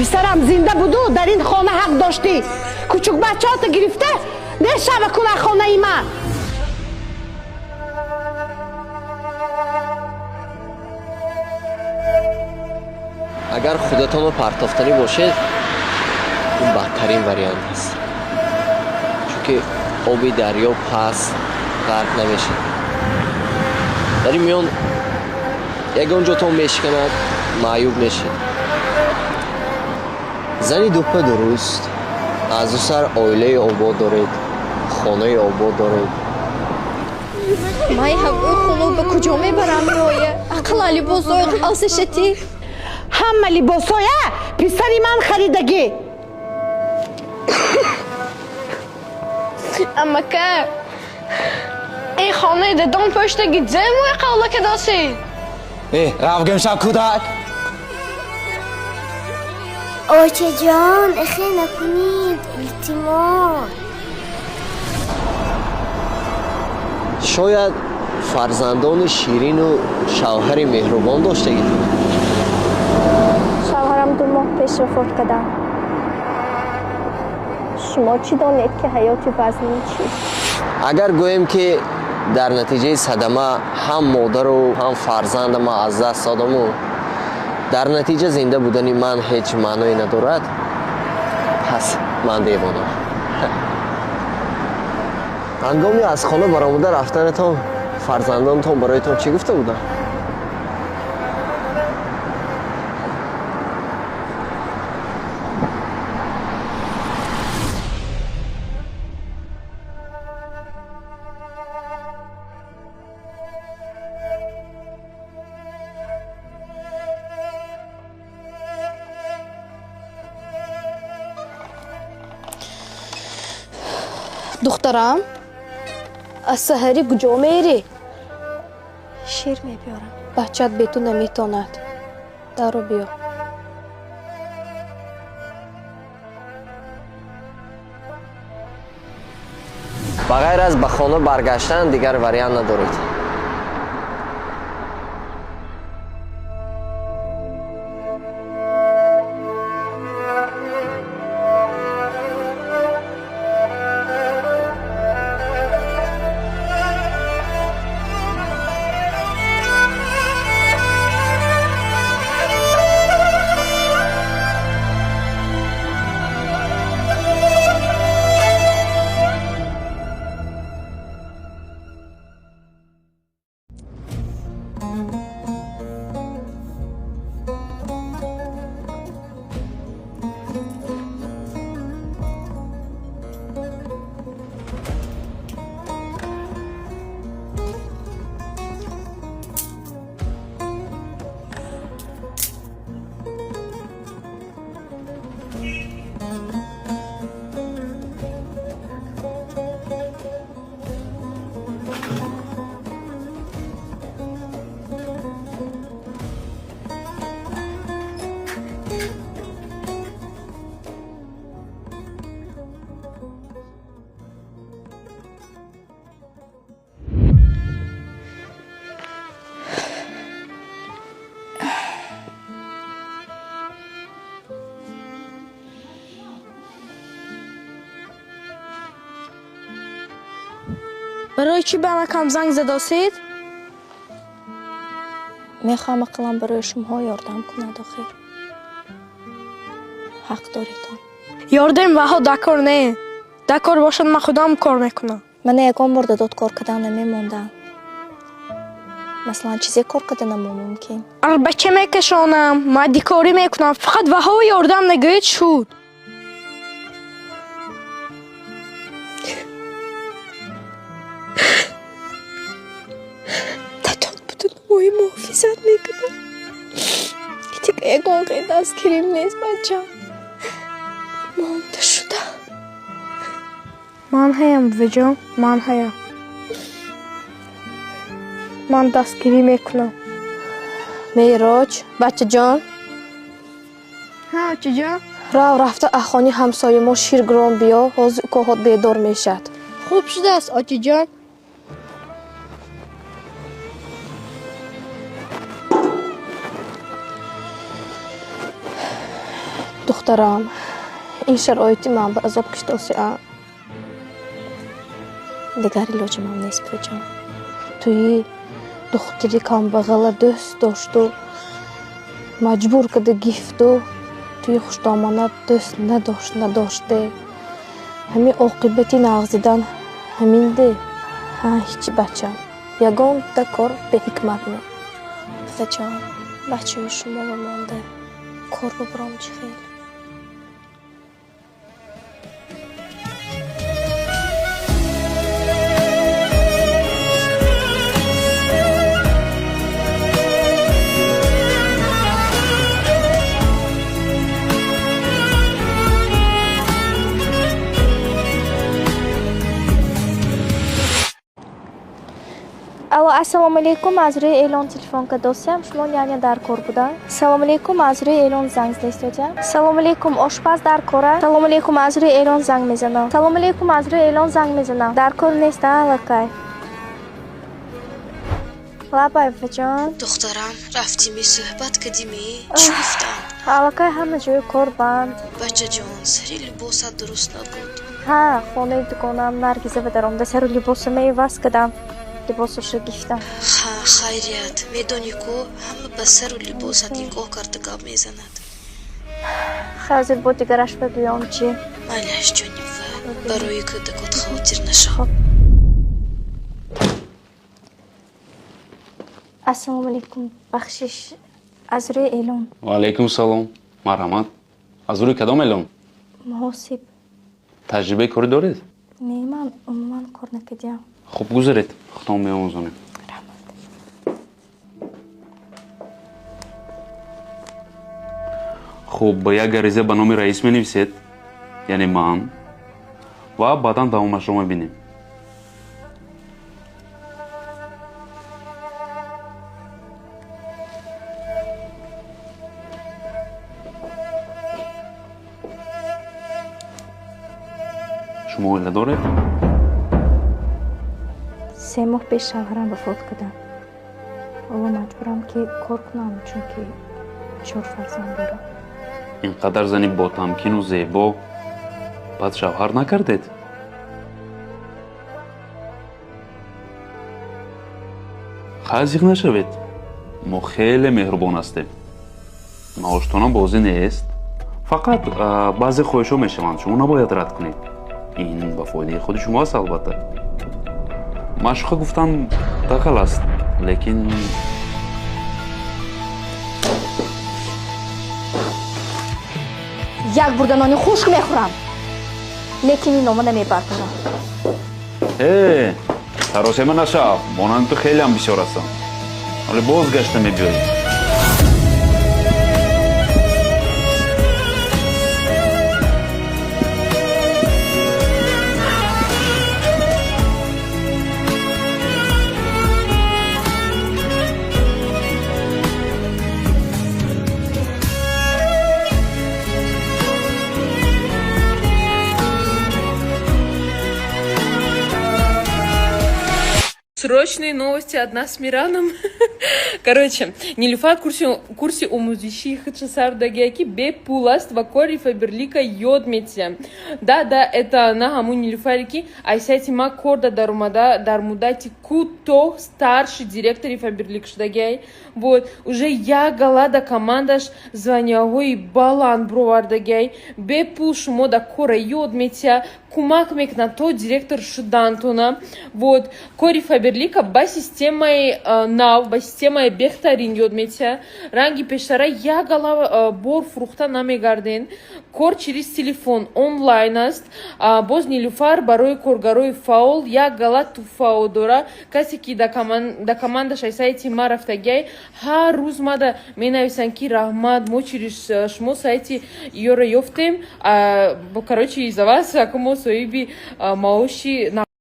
Писарам зинда буду, дар ин хона ҳақ доштӣ. Кучукбачаото гирифта нешава куна хонаи ман. Агар худатонро партофтанӣ бошед, ин бадтарин вариант аст, чунки оби дарё паст, ғарқ намешавад. Дар ин миён ягон ҷотон мешиканад, маъюб мешед. Зани дуппа дуруст, аз ду сар оилаи обод доред, хонаи обод доред. Май ҳавои хунук ба куҷо мебарам роя? Ақаллан либосҳои қавсашати. Ҳама либосҳоя писари ман харидагӣ. Амака, ин хонаи дадом пӯштаги зе мӯи қавла кадоси. Э, рафгем шаб, кӯдак. Очаҷон, эхе накунед, илтимос. Шояд фарзандони ширину шавҳари меҳрубон доштагитон. Шавҳарам 2 моҳ пеш вафот карданд. Шумо чӣ донед, ки ҳаёти вазнин чист? Агар гӯем, ки дар натиҷаи садама ҳам модару ҳам фарзандама аз даст додаму дар натиҷа зинда будани ман ҳеҷ маъное надорад, пас ман девонам. Ҳангоми аз хона баромада рафтанатон фарзандонтон бароятон чӣ гуфта буданд? Духтарам, аз саҳарӣ куҷо мерӣ? Шир мебиёрам. Бачат бе ту наметонад. Даро биё. Ба ғайр аз ба хона баргаштан дигар вариант надоред. Барои чӣ ба амакам занг задосед? Мехоҳам ақаллан барои шумоҳо ёрдам кунад, охир ҳақ доритон. Ёрдем ваҳо дакор не. Дакор бошад, ман худам кор мекунам. Мана ягон бор дадод кор кардан намемондам. Масалан, чизе кор карданам мумкин. Арбача мекашонам, маддикорӣ мекунам, фақат ваҳо ёрдам нагӯед, шуд. Дадод буду мои муҳофизат мекунад. Дига ягон ғайр дастгирим нест, бачам. Монда шуда. Ман ҳаям, бувиҷон, ман ҳаям. Ман дастгирӣ мекунам. Меъроҷ, бачаҷон. Ҳа, очаҷон. Рав, рафта ахони ҳамсоя мо шир гирон биё, ҳозир укоҳот бедор мешавад. Хуб шудааст, очаҷон. Духтарам, ин шароити ман ба азоб киштосиам. Дигар илоҷимам нест, буваҷон. Туи духтари камбағала дӯст дошту, маҷбур карда гифту, туи хушдомана дӯст надошт, надоште. Ҳамин оқибати нағзидан ҳаминде. Ҳа, ҳичи, бачам, ягонта кор беҳикмат не. Буваҷон, бачаҳои шумо монда кор бубуром чӣ хел? Алло, ассалому алейкум, аз рӯи эълон телефон кардосиям. Шумо няня дар кор буда? Салому алейкум, аз рӯи эълон занг заистодиям. Салому алейкум, ошпаз дар кора? Салому алейкум, аз рӯи эълон занг мезанам. Салому алейкум, аз рӯи эълон занг мезанам. Дар кор нест, аллакай. Лабай, буваҷон. Духтарам, рафтимӣ, суҳбат кардимӣ? Чӣ гуфтанд? Аллакай ҳама ҷои кор банд. Бачаҷон, сари либосат дуруст набуд. Ҳа, хонаи дугонаам Наргиза ба даромада сару либосама иваз кардам, либосашро гифтам. Ҳа, хайрият. Медонӣ ку, ҳама ба сару либосат нигоҳ карда гап мезанад. Ҳозир бо дигараш бигӯям чӣ. Майлаш, ҷони бува, барои кӯдакот хавотир нашав. Хоб. Ассалому алейкум, бахшиш, аз рӯи эълон. Ва алайкум салом, марҳамат. Аз рӯи кадом эълон? Муҳосиб. Таҷрибаи корӣ доред? Не, ман умуман кор накардиям. Хуб, гузаред, худтон меомӯзонем. Раҳмат. Хуб, ба як ариза ба номи раис менависед, яъне ман, ва баъдан давомашро мебинем. Шумо оила доред? 3 моҳ пеш шавҳарам вафот карданд. Ҳоло маҷбурам, ки кор кунам, чунки чор фарзанд дорам. Ин қадар зани ботамкину зебо, баъд шавҳар накардед? Хай, зиқ нашавед, мо хеле меҳрубон ҳастем. Маоштонам бозӣ нест, фақат баъзе хоҳишҳо мешаванд, шумо набояд рад кунед. Ин ба фоидаи худи шумо аст, албатта. Маъшуқа гуфтан дағал аст, лекин Як бурда нони хушк мехӯрам, лекин ин нома намебардорам. Э, саросема нашав, монанди ту хелеам бисёр ҳастанд, вале боз гашта мебиёӣ. Срочные новости от нас с Мираном. Короче, Нилюфар курси омӯзишии худша сар дагия, ки бепул аст ва кори Фаберлика ёд метиҳам. Да, это на ҳамун Нилюфаре, ки аз сайти ма кор да даромада, дар муддати кӯтоҳ старший директори Фаберлик шудагиай. Вот, уже як гала да командаш званияҳои баланд бировардагиай. Бепул шумо да кора ёд метиҳа, кӯмак мекунад то директор шудантона. Вот, кори Фаберлика ба системаи нав, ба системаи беҳтарин ёд метиҳа. Ранги пештара як гала бор фурӯхта намегарден. Кор через телефон, онлайн аст. Боз Нилюфар барои коргарои фаъол як гала туҳфао дора. Касе ки да командаш ай сайти ма рафтагиай, ҳар рӯз мада менависанд, ки раҳмат, мо через шумо сайти ёро ёфтем. Короче, из-за вас мо соҳиби маоши.